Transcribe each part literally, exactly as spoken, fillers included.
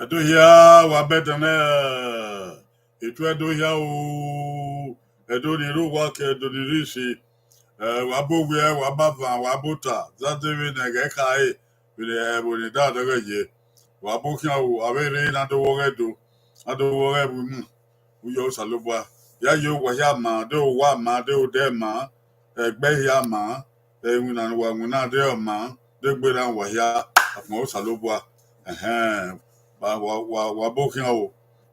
Ẹdo hia, wa bẹdẹ nẹ, etu Ẹdo hia o, Ẹdo ni rre owa ke Ẹdo ni rre isi. Ẹ, wa bu owiẹ, wa bu avan, wa bu ota, zẹdẹ vbene ẹghẹ khare, vbene ẹvbo ni da dọghẹ ye. Wa bu khian o, avbe erha na do vbe ọghe Ẹdo, na do vbe ọghe ẹvbo imu. Uyo Osanobua, ya ye owa hia ma, de owa ma, de odẹ ma, ẹgbẹ hia ma, iwinna ne uwa winna de ọ ma, de gberra uwa hia, agbọn Osanobua. Ẹhẹn, wa, wa, wa, wa bu khian o,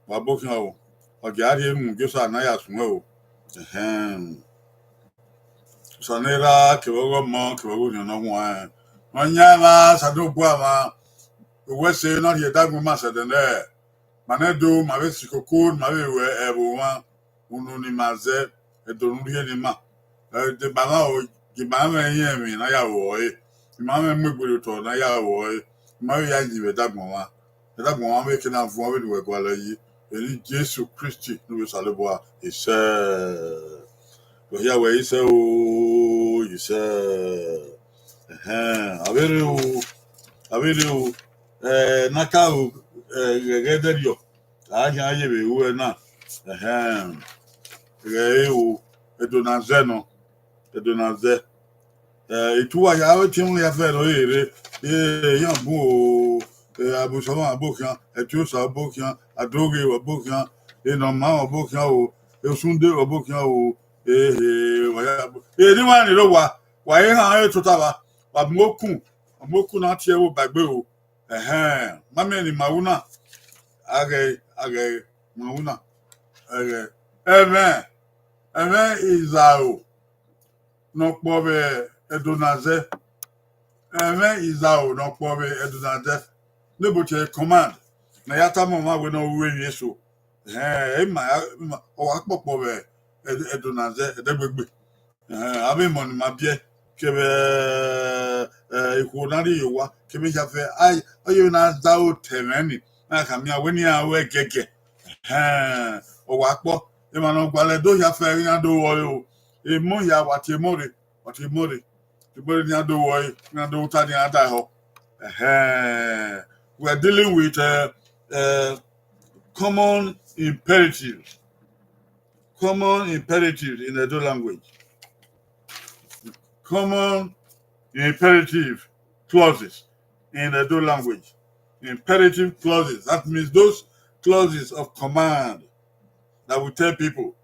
wa bu khian o. Ọ gia rhie unu, Josa na ya suẹn o. Ẹhẹn. Osa ne erha kevbe ọghe ọmọ, kevbe ọghe Orhiọn Ne Ọ Huanrẹn. Nọyaẹnmwa Osanobua mwa. Uwẹ ẹse na rhie ẹdagbọn ma sẹ ẹdẹ nẹ, ma nẹ do, ma vbe si koko, ma vbe ru ẹvbo mwa, unu ni ma zẹ, ẹdẹ unu rhie ni ma. Ẹ, deba mwa o, deba mwẹ irẹn emwi ne a ya ru ọre, I ma mwẹ mu egbe ye otọ ne a ya ru ọre, I ma vbe ya yin vbe ẹdagbọn mwa. Ẹdagbọn mwa vbe ke na vuọn vbene uwẹ gualọ yi, vbe eni Jesu Kristi ne ovbi Osanobua, isẹ. Wẹ hia wẹ isẹ o, isẹ. Ẹhẹn, avbe rre o, avbe rre o, ẹ, ne a ka ru, ẹ, ghẹghẹ ẹdẹrriọ, a khian ye vbe ru ẹre na. Ẹhẹn, ghẹ re o, Ẹdo na zẹ nọ, Ẹdo na zẹ. Ẹ, itu uwa ya, avbe etiẹn mwẹ ya fẹ ẹre rre, e, iran bun o, e, Abusọmọ ọbo khian, Ẹtiosa ọbo khian, Adoghe ọbo khian, Enọma ọbo khian o, Osunde ọbo khian o, ehe, wa ya, e, ne ima ni rre owa, wa i han ẹre tota vba, wa mu okun, wa mu okun na tie ẹvbo ba egbe o. Ẹhẹn, ma miẹn ne ima ru na, a ghẹ, a ghẹ, ma ru na, ẹ ghẹ, ẹmwẹ, ẹmwẹ izaro ne ọ kpọ vbe Ẹdo na zẹ, ẹmwẹ izaro ne ọ kpọ vbe Ẹdo na zẹ, ne ebo tie command, ne a ya tama ọmwa wẹ ne ọ ru emwi eso. Ẹhẹn, ima, ima, ọ wa kpọkpọ vbe Ẹdo, Ẹdo na zẹ, ẹdẹgbegbe. Ẹhẹn, avbe emọ ni ma biẹ, kevbe, ẹ, ikhuo ne a rhie ye owa, kevbe iyafẹ, a, ọ ye na zaro otọ ẹmwẹ ni, na khama iran wẹ ne iran ru ẹgẹgẹ. Ẹhẹn, ọ wa kpọ, emwa ne ọ gualọ Ẹdo hia fẹ, iran do ru ọre o. Emọ hia, wa tie emọ rre, wa tie emọ rre, tie emọ rre ne iran do ru ọre, iran do ru ta ne iran da ehọ. Ẹhẹn, we are dealing with, uh, uh, common imperative. Common imperative in Edo language. Common imperative clauses in Edo language. Imperative clauses, that means those clauses of command that we tell people,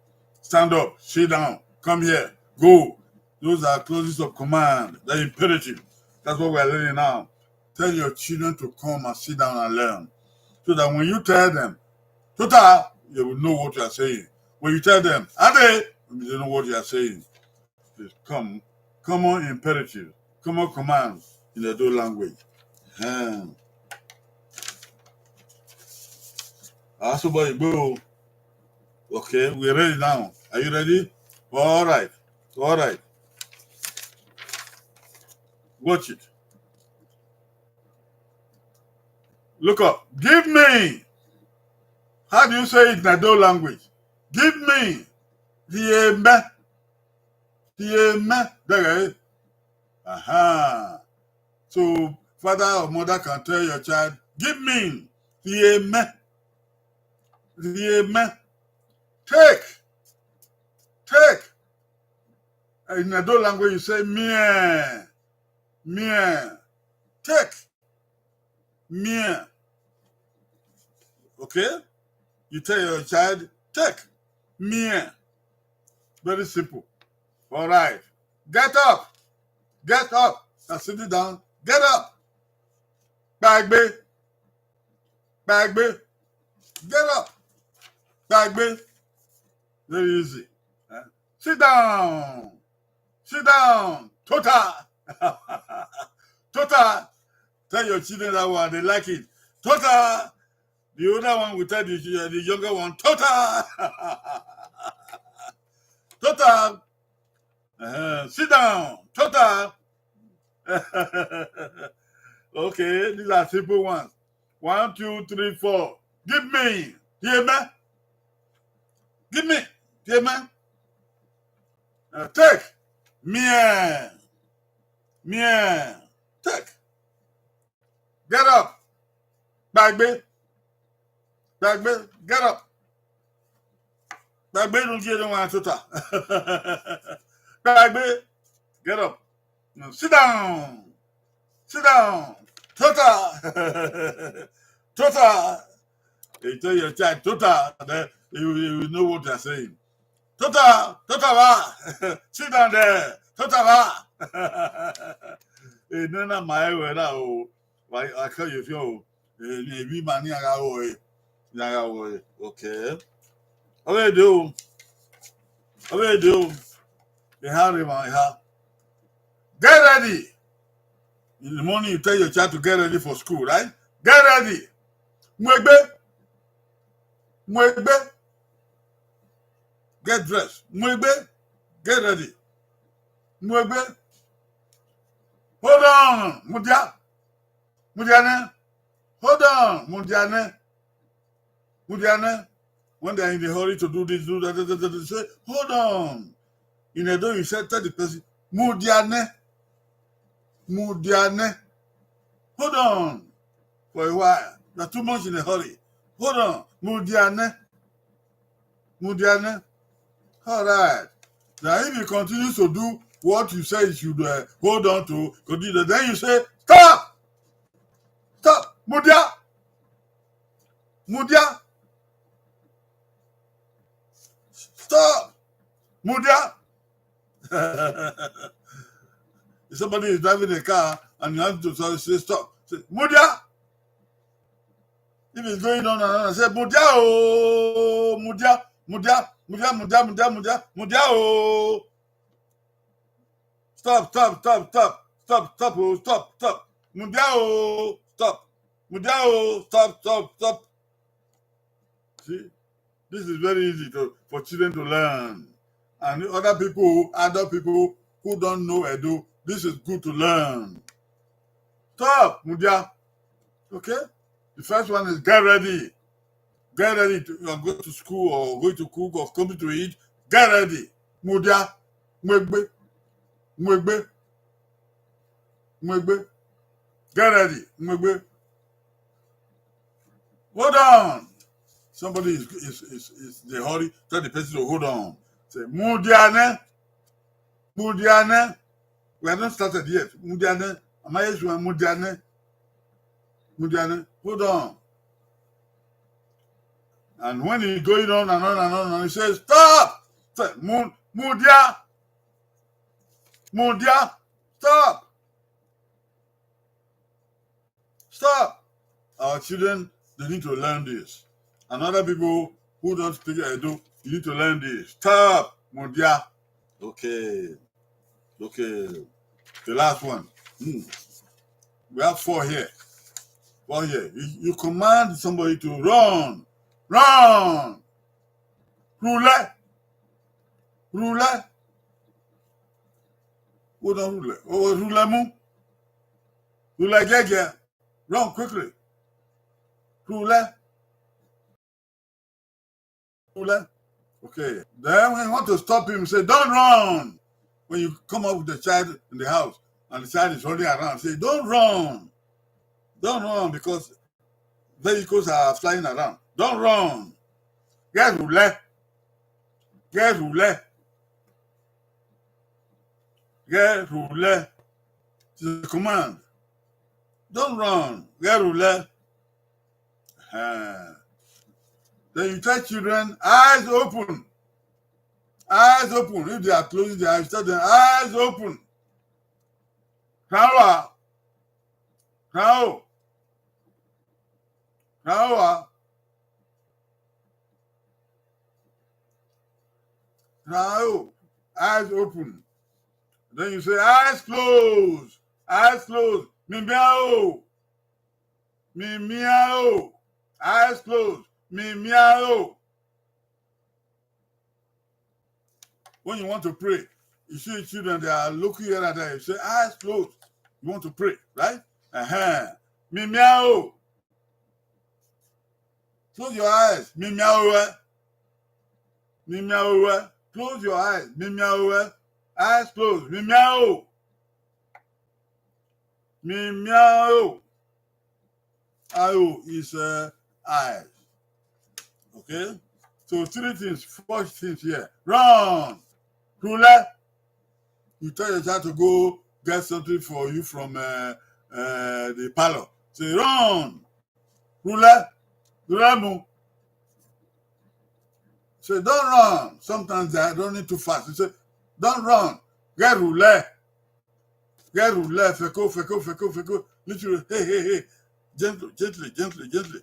"Stand up, sit down, come here, go." Those are clauses of command. They're imperative. That's what we're learning now. Tell your children to come and sit down and learn. So that when you tell them, "Tota," they will know what you are saying. When you tell them, "Ade," they know what you are saying. Please come. Common imperative, common command in Edo language. Ẹhẹn. Asubọ Igbo. Okay, we're ready now. Are you ready? All right. All right. Watch it. Look up. Give me. How do you say it in Edo language? Give me. Rhie mẹ. Rhie mẹ. There. Aha. So father or mother can tell your child, "Give me." Rhie mẹ. Rhie mẹ. Take. Take. In Edo language, you say, "Miẹn." Miẹn. Take. Miẹn. Okay? You tell your child, "Take." Miẹn. Very simple. All right. Get up. Get up. Now sit down. Get up. Kpaegbe. Kpaegbe. Get up. Kpaegbe. Very easy. Eh? Sit down. Sit down. Tota. Tota. Tell your children that one. They like it. Tota. The older one will tell the, the younger one, "Tota." Tota. Uh-huh. Sit down. Tota. Okay, these are simple ones. One, two, three, four. Give me. Rhie mẹ. Give me. Rhie mẹ. Uh, take. Miẹn. Miẹn. Take. Get up. Kpaegbe. Kpaegbe. Get up. Kpaegbe, no gie ne wa tota. Kpaegbe. Get up. Sit down. Sit down. Tota. Tota. You tell your child, "Tota," then you, you know what they're saying. "Tota, tota vba." Sit down there. "Tota vba." Enẹ na ma ẹre wẹ na o. Wa, I tell you, if you, eh, ni emwi ma ni a gha ru ẹre, ni a gha ru ẹre. Okay. Ọ vbe do. Ọ vbe do. Eha rre emwa, eha. Get ready. In the morning, you tell your child to get ready for school, right? Get ready. Muegbe. Muegbe. Get dressed. Muegbe. Get ready. Muegbe. Hold on. Mudia. Mudia nẹ. Hold on. Mudia nẹ. Mudia nẹ. When they are in a hurry to do this, do that, that, that, that, say, "Hold on." In Edo, you say, tell the person, "Mudia nẹ. Mudia nẹ. Hold on for a while. You are too much in a hurry. Hold on. Mudia nẹ. Mudia nẹ." All right. Now, if he continues to do what you say he should, uh, hold on to, continue, then you say, "Stop! Stop! Mudia! Mudia! Stop! Mudia!" If somebody is driving a car and you have to say, "Stop." Say, "Mudia!" If it's going on and on, say, "Mudia o, mudia, mudia, mudia, mudia, mudia, mudia, mudia o. Stop, stop, stop, stop, stop, stop, oh, stop, stop. Mudia o, stop. Mudia o, stop, stop, stop." See, this is very easy to, for children to learn. And other people, adult people who don't know Edo, this is good to learn. Stop, mudia. Okay? The first one is get ready. Get ready. To, you are going to school or going to cook or coming to eat. Get ready. Mudia. Muegbe. Muegbe. Muegbe. Get ready. Muegbe. Hold on. Somebody is, is, is, is in a hurry. Tell the person to hold on. Say, "Mudia nẹ. Mudia nẹ." We have not started yet. Mudia nẹ. Am I sure? Mudia nẹ. Mudia nẹ. Hold on. And when he going on and on and on, and he says, "Stop!" Say, "Mu-, mudia. Mudia. Stop." Stop. Our children, they need to learn this. And other people who don't speak Edo, you need to learn this. Stop. Mudia. Okay. Okay. The last one. Hmm. We have four here. Four here. You, you command somebody to run. Run. Rhulẹ. Rhulẹ. Hold on, rhulẹ. Oh, rhulẹ mu. Rhulẹ giẹgiẹ. Run quickly. Rhulẹ. Rhulẹ. Okay. Then when you want to stop him, say, "Don't run." When you come up with the child in the house and the child is running around, say, "Don't run. Don't run," because vehicles are flying around. "Don't run." Ghẹ rhulẹ. Ghẹ rhulẹ. Ghẹ rhulẹ. It's a command. "Don't run." Ghẹ rhulẹ. Eh. Then you tell children, "Eyes open." Eyes open. If they are closing their eyes, tell them, "Eyes open." Khan ua. Khan o. Khan ua. Khan o. Eyes open. Then you say, "Eyes closed. Eyes closed. Mimian o. Mimian o. Eyes closed. Mimian o." When you want to pray, you see children, they are looking here and there. You say, "Eyes closed." You want to pray, right? Uh-huh. "Mimian o." Close your eyes. "Mimian o." Mimian o. Close your eyes. "Mimian o." Eyes closed. "Mimian o." Mimian o. Aro is, uh, eyes. Okay? So three things, four things here. Run. Rhulẹ. You tell your child to go get something for you from, uh, uh, the parlor. Say, "Run." Rhulẹ. Rhulẹ mu. Say, "Don't run." Sometimes they are running too fast. You say, "Don't run." Ghẹ rhulẹ. Ghẹ rhulẹ, fẹko, fẹko, fẹko, fẹko. Literally, hey, hey, hey. Gently, gently, gently, gently.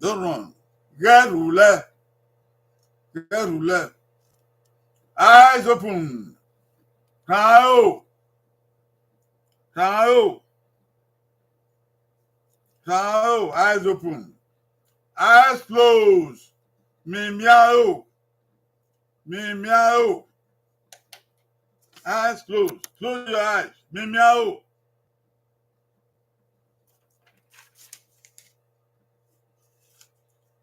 Don't run. Ghẹ rhulẹ. Ghẹ rhulẹ. Eyes open. Khan o. Khan o. Rhan aro, eyes open. Eyes closed. Mimian aro. Mimian aro. Eyes closed. Close your eyes. Mimian aro.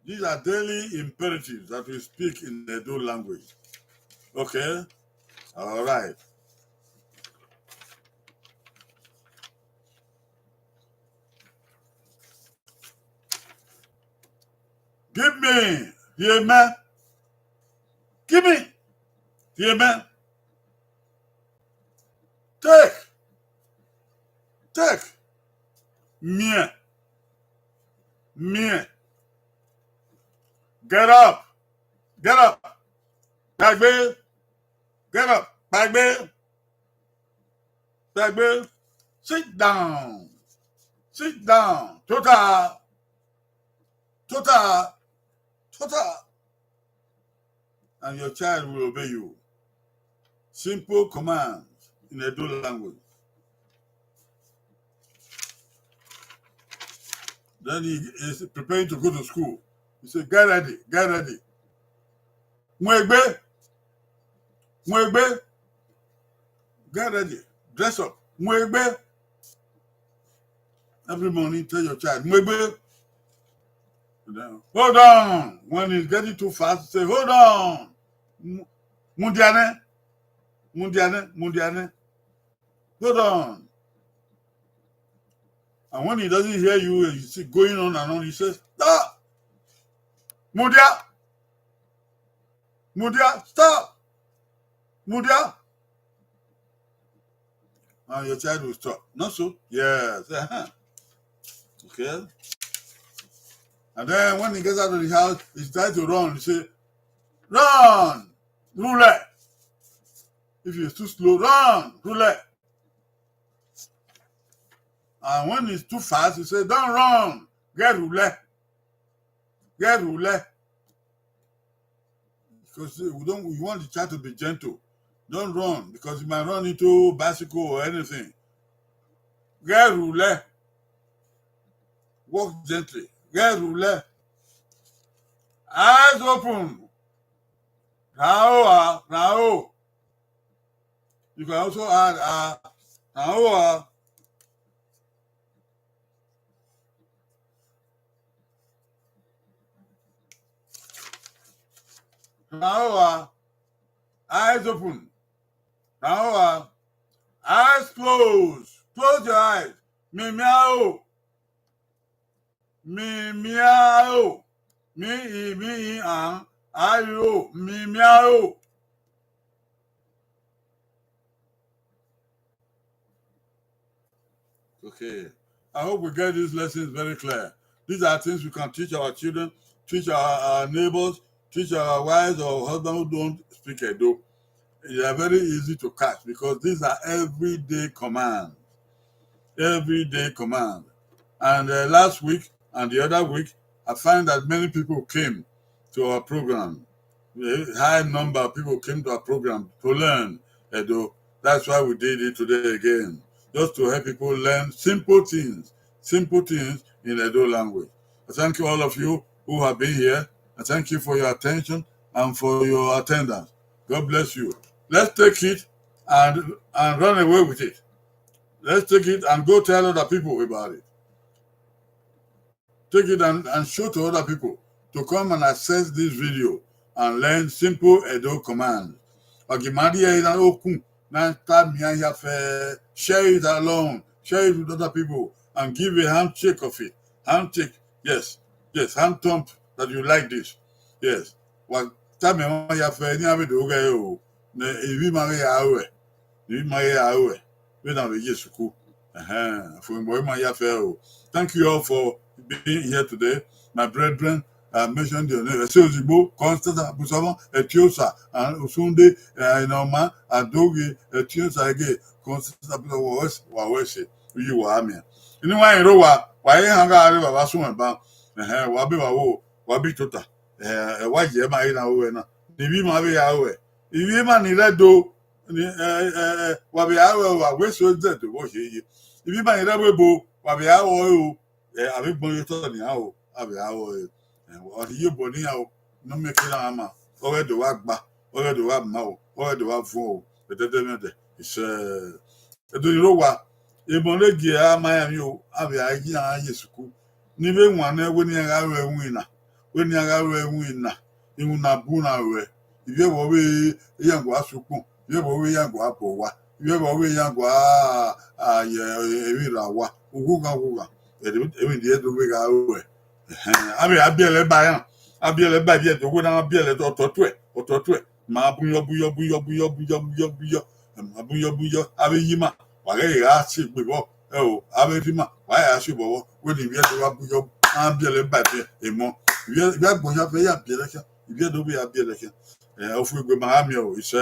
These are daily imperatives that we speak in the Edo language. Okay? All right. Give me, hear me. Give me, hear me. Take, take, miẹn, miẹn. Get up, get up, kpaegbe, get up, kpaegbe, kpaegbe. Sit down, sit down, tota, tota, tota. And your child will obey you. Simple commands in Edo language. Then he is preparing to go to school. He said, "Get ready, get ready." Muegbe, muegbe, get ready, dress up, muegbe. Every morning, tell your child, "Muegbe." Hold on. When he's getting too fast, say, "Hold on. Mu-, mudia nẹ, mudia nẹ, mudia nẹ. Hold on." And when he doesn't hear you, and you see going on and on, you say, "Stop! Mudia! Mudia! Stop! Mudia!" And your child will stop. Not so? Yes. Uh-huh. Okay. And then when he gets out of the house, he tries to run. He say, "Run! Rule!" If he's too slow, "Run! Rule!" And when he's too fast, he say, "Don't run! Get rule! Get rule!" Because we don't, we want the child to be gentle. Don't run, because he might run into bicycle or anything. Get rule. Walk gently. Get rule. Eyes open. Rhan aro, rhan aro. You can also add, uh, rhan aro. Rhan aro. Eyes open. Rhan aro. Eyes closed. Close your eyes. Mimian aro. Mimian aro. Mi, i, mi, i, an, a, i, o. Mimian aro. Okay. I hope we get these lessons very clear. These are things we can teach our children, teach our, our neighbors, teach our wives or husbands who don't speak Edo. They are very easy to catch because these are everyday commands. Everyday commands. And, uh, last week and the other week, I find that many people came to our program. A high number of people came to our program to learn Edo. That's why we did it today again, just to help people learn simple things, simple things in Edo language. I thank you, all of you who have been here. I thank you for your attention and for your attendance. God bless you. Let's take it and, and run away with it. Let's take it and go tell other people about it. Take it and, and show to other people to come and access this video and learn simple Edo commands. Ọ ghi ma rhie ẹre na okun na tama iran hia fẹ, share it along, share it with other people and give a handshake of it. Handshake, yes, yes, hand thump that you like this. Yes. Wa tama iran hia fẹ, ne iran vbe do ghẹ o, ne ivbi ma ghi ya ruẹ, ivbi ma ghi ya ruẹ, vbene a vbe ye sukuu. Ẹhẹn, afuẹn ma ya fẹ o. Thank you all for being here today. My brethren, I mentioned your name. Ẹse Ozigbo, Constance Abusọmọ, Etiosa, and Osunde, uh, Inoma, Adoge, Etiosa Ege, Constance Abusọmọ, wa wẹ ẹse, wa wẹ ẹse, uyi wa miẹn. Inu wa rẹn ro wa, wa ye han gha re baba sun ẹban. Ẹhẹn, wa be wa wo, wa be tota. Eh, wa ye ma ye na ru ẹre na. Ne ivbi ma vbe ya ruẹ. Ivbi ma ni rre Ẹdo, ni, eh, eh, eh, wa vbe ya ruẹ, wa wẹ ẹse zẹ do vbe ọ ye ye. Ivbi ma ni rre ẹvbo ebo, wa vbe ya ruẹ o. Ẹ, avbe egbọn ye otọ nian o, avbe aro, ẹ, ọ rhie iyobọ ne iran o, ne ọ miẹn ke iran ma, ọ ghẹ do gha gba, ọ ghẹ do gha ma o, ọ ghẹ do gha vuọn o, ẹdẹdẹmwẹdẹ, isẹ. Ẹdẹ ni rre owa, emọ ne gie a ma iran emwi o, avbe a i ghi iran ye sukuru, ne I vbe wan nẹ wẹ ne iran gha ru ẹwinna, wẹ ne iran gha ru ẹwinna, iwinna bu na ruẹ, ivbi ẹvbo vbe iran gua sẹ ukpọn, ivbi ẹvbo vbe iran gua bọ owa, ivbi ẹvbo vbe iran gua a, a, ye emwi rre owa, ughughan ughughan, emwi ne ivbi Ẹdo vbe gha ruẹ. Ẹhẹn, avbe a biẹlẹ ba iran, a biẹlẹ ba ivbi Ẹdo, wẹ ne a biẹlẹ otọ tuẹ, otọ tuẹ, ma bun yọ, bun yọ, bun yọ, bun yọ, bun yọ, bun yọ, bun yọ, ma bun yọ, bun yọ, avbe iye ima, wa ghẹ gha si egbe vbọ, ẹ o, avbe erha ima, wa gha si obọ vbọ, wẹ ne ivbi Ẹdo gha bun yọ, a biẹlẹ ba ivbi emọ, ivbi, ivbi agbọn hia vbe ya biẹlẹ khian, ivbi Ẹdo vbe ya biẹlẹ khian. Ẹ, ofuegbe ma gha miẹn o, isẹ,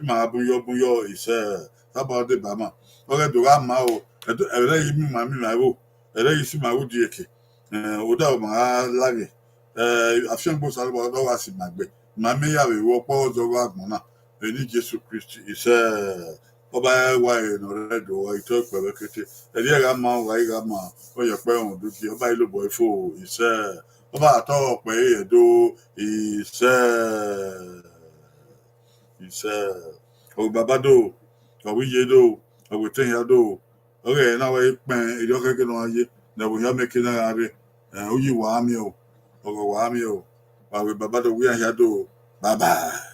ima gha bun yọ, bun yọ, isẹ, taba ọ deba ma, ọ ghẹ do gha ma o, ẹdẹ, ẹrẹ ghi miẹn ima, miẹn ima ẹvbo, ẹrẹ ghi si ima ẹvbo die eke, ẹ, odaro ma gha laghe, ẹ, afiangbe Osanobua ọ gha si ima gbe, ma miẹn ya vbe ru ọkpọ ọzọ gha agbọn na, vbe eni Jesu Kristi, isẹ, ọba wa ẹre ne ọ rre Ẹdo, ọ i tọ ikpẹvbe kete, ẹrriẹ gha ma, ọ gha i gha ma, ọ yẹ ọkpẹ rhunmwuda ugie, ọba i lobọ fo, isẹ, ọba tọ ọkpẹ ẹre Ẹdo, isẹ, isẹ, ọ vbe baba do, ọ vbe iye do, ọ vbe etẹn hia do, ọ ghẹ na wẹ kpẹn erriọ khẹke ne ọ ye, ne ẹvbo hia miẹn eke na gha rre, ẹ, uyi wa miẹn o, ọghọ wa miẹn o, wa vbe baba do, wẹ iran hia do, bye bye.